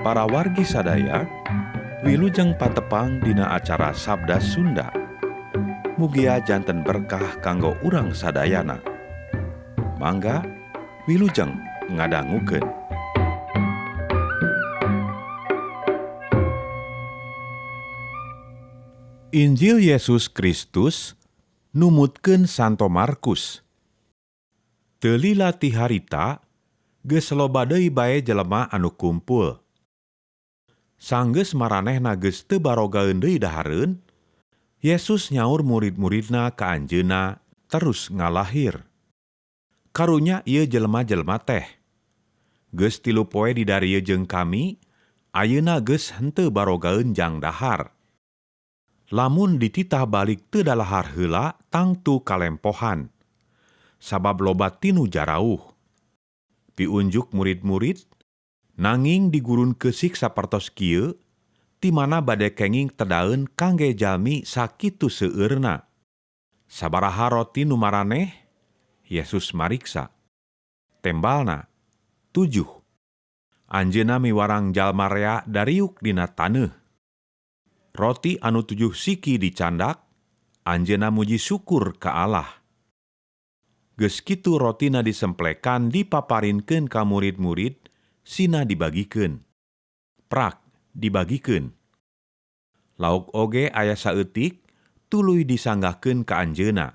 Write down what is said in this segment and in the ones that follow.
Para wargi sadaya, wilujeng patepang dina acara Sabda Sunda. Mugia janten berkah kanggo urang sadayana. Mangga wilujeng ngadangukeun. Injil Yesus Kristus numutkeun Santo Markus. Teu lila ti harita geus loba deui bae jelema anu kumpul. Sanggeus maranehna geus teu barogaeun deui dahareun, Yesus nyaur murid-muridna ka anjeunna terus ngalahir. Karunya ieu jelema-jelema teh. Geus 3 poe di darieu jeung kami, ayeuna geus henteu barogaeun jang dahar. Lamun dititah balik teu dalahar heula tangtu kalempohan, sabab loba tinu jarauh. Piunjuk murid-murid, nanging di gurun keusik sapertos kieu, ti mana bade kenging tedaeun kangge jalmi sakitu seueurna. Sabaraha roti nu maraneh? Yesus mariksa. Tembalna, 7. Anjeunna miwarang jalma rea dariuk dina taneuh. Roti anu 7 siki dicandak, anjeunna muji syukur ka Allah. Geus kitu rotina disemplekan dipaparinkeun ka murid-murid, sina dibagikeun. Prak dibagikeun. Lauk oge aya saeutik, tuluy disanggahkeun ka anjeunna.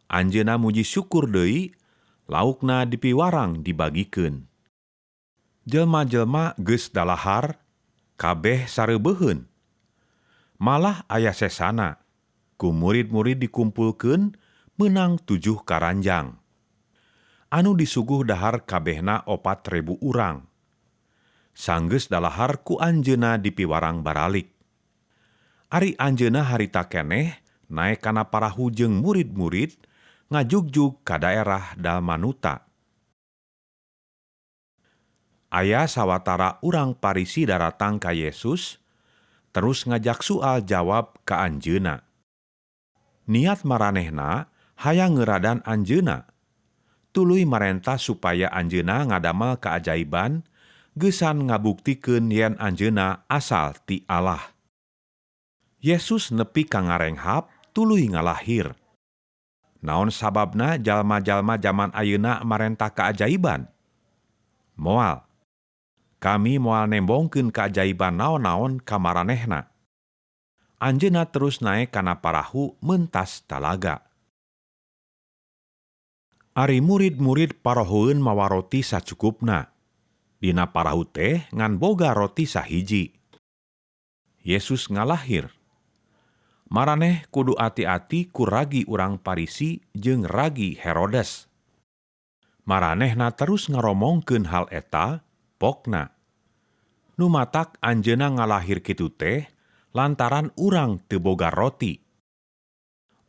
Anjeunna muji syukur deui, laukna dipiwarang dibagikeun. Jelma-jelma geus dalahar, kabeh sareubeuheun. Malah aya sesana, ku murid-murid dikumpulkeun meunang 7 karanjang. Anu disuguh dahar kabehna 4.000 urang. Sanggeus dalahar ku anjeunna dipiwarang baralik. Ari anjeunna harita keneh naek kana parahu jeung murid-murid ngajugjug ka daerah Dalmanuta. Aya sawatara urang Parisi daratang ka Yesus, terus ngajak soal jawab ka anjeunna. Niat maranehna hayang ngeradan anjeunna. Tuluy marentah supaya anjeunna ngadamel keajaiban geusan ngabuktikeun yen anjeunna asal ti Allah. Yesus nepi ka ngarenghap tuluy ngalahir. Naon sababna jalma-jalma jaman ayeuna marentah keajaiban? Moal. Kami moal nembongkeun keajaiban naon-naon ka maranehna. Anjeunna terus naek kana parahu mentas talaga. Ari murid-murid parohoeun mawa roti sacukupna. Dina parahu teh ngan boga roti sahiji. Yesus ngalahir. Maraneh kudu ati-ati ku ragi urang Parisi jeung ragi Herodes. Maranehna terus ngaromongkeun hal eta, pokna. Nu matak anjeunna ngalahir kitu teh lantaran urang teu boga roti.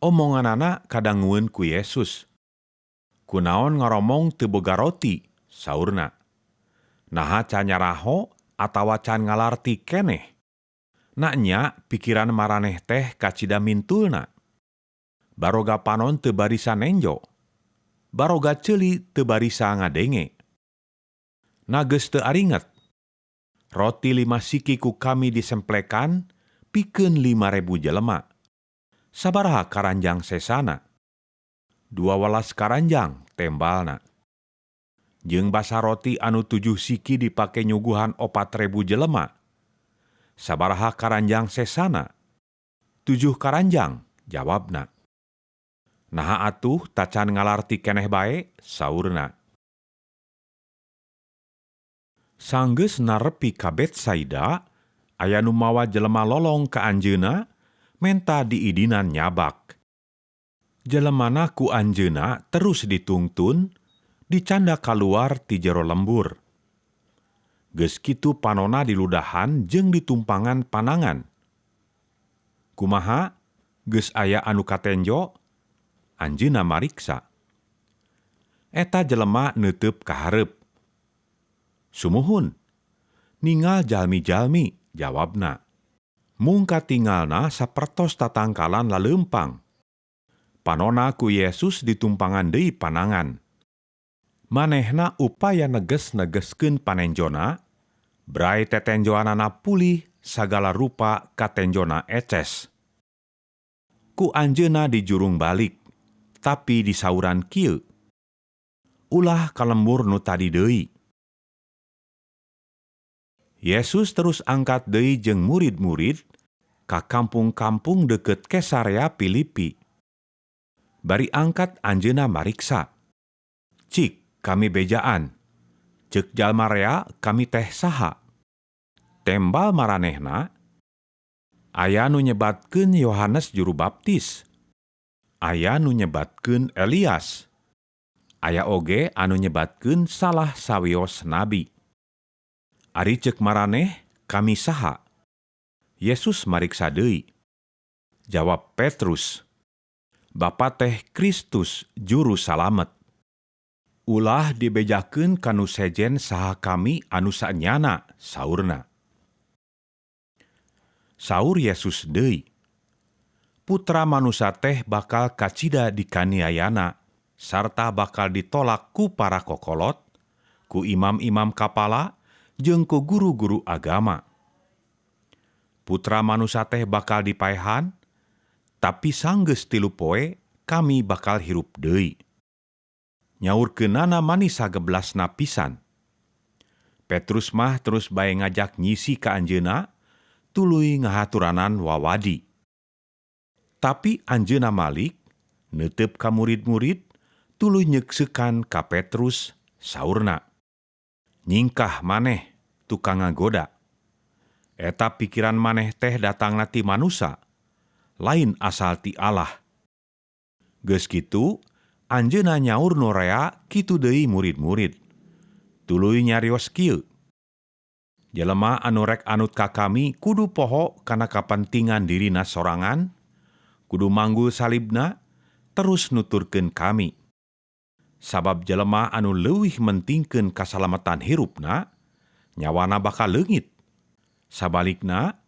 Omonganana kadangueun ku Yesus. Kunaon ngaromong teu boga roti, saurna. Naha can nyaraho atawa can ngalarti keneh. Na nya pikiran maraneh teh kacida mintulna. Baroga panon teu barisa nenjo. Baroga ceuli teu barisa ngadenge. Na geus teu aringet. Roti 5 siki ku kami disemplekan, pikeun 5.000 jelema. Sabaraha karanjang sesana? 12 karanjang tembalna. Jeung basa roti anu 7 siki dipake nyuguhan 4.000 jelema. Sabaraha karanjang sesana? 7 karanjang jawabna. Naha atuh tacan ngalarti keneh bae saurna. Sanggeus narepi ka Betsaida, aya nu mawa jelema lolong ka anjeunna, menta diidinan nyabak. Jelemana ku anjeunna terus ditungtun, dicanda kaluar ti jero lembur. Geus kitu panona diludahan jeung ditumpangan panangan. Kumaha? Geus aya anu katenjo? Anjeunna mariksa. Eta jelema neuteub ka hareup. Sumuhun, ningal jalmi-jalmi, jawabna. Mung katingalna sapertos tatangkalan laleumpang. Panona ku Yesus ditumpangan deui panangan. Manehna upaya neges-negeskeun panenjona, Bray tetenjoanana pulih sagala rupa katenjona eces. Ku anjeunna dijurung balik, tapi disauran kieu, "Ulah ka lembur nu tadi deui." Yesus terus angkat deui jeung murid-murid ka kampung-kampung deukeut Kesarea Filipi. Bari angkat anjeunna mariksa, "Cik kami bejaan, ceuk jalma rea kami teh saha?" Tembal maranehna, "Aya nu nyebatkeun Yohanes juru baptis, aya nu nyebatkeun Elias, aya oge anu nyebatkeun salah sawios nabi." "Ari ceuk maraneh kami saha?" Yesus mariksa deui. Jawab Petrus, "Bapa teh Kristus juru salamet." "Ulah dibejakeun ka nu sejen saha kami anu saenyana," saurna. Saur Yesus deui, "Putra Manusa teh bakal kacida dikaniayana sarta bakal ditolak ku para kokolot, ku imam-imam kapala, jeung ku guru-guru agama. Putra Manusa teh bakal dipaehan, tapi sanggeus 3 poe kami bakal hirup deui." Nyaurkeunana mani sageblasna pisan. Petrus mah terus bae ngajak nyisi ka anjeunna, tuluy ngahaturanan wawadi. Tapi anjeunna malik, neuteup ka murid-murid, tuluy nyekseukan ka Petrus, saurna, "Nyingkah maneh, tukang ngagoda. Eta pikiran maneh teh datangna ti manusa, lain asal ti Allah." Geus kitu, anjeunna nyaur nu rea kitu deui murid-murid. Tuluy nyarios kieu, "Jelema anu rek anut ka kami kudu poho kana kapentingan dirina sorangan, kudu manggul salibna, terus nuturkeun kami. Sabab jelema anu leuwih mentingkeun kasalametan hirupna, nyawana bakal leungit. Sabalikna,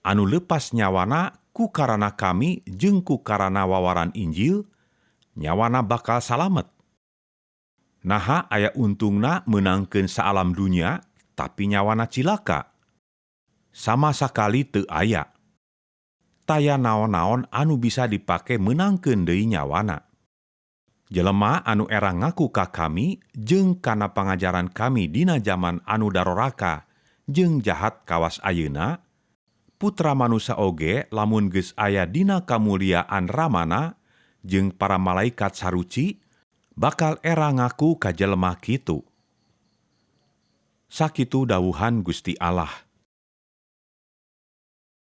anu leupas nyawana ku karana kami jeung ku karana wawaran Injil, nyawana bakal salamet. Naha aya untungna meunangkeun saalam dunya, tapi nyawana cilaka? Sama sakali teu aya. Taya naon-naon anu bisa dipake meunangkeun deui nyawana. Jelema anu era ngaku ka kami jeung kana pangajaran kami dina jaman anu daroraka jeung jahat kawas ayeuna, Putra Manusa oge lamun geus aya dina kamuliaan Ramana jeung para malaikat saruci, bakal era ngaku ka jelema kitu." Sakitu dawuhan Gusti Allah.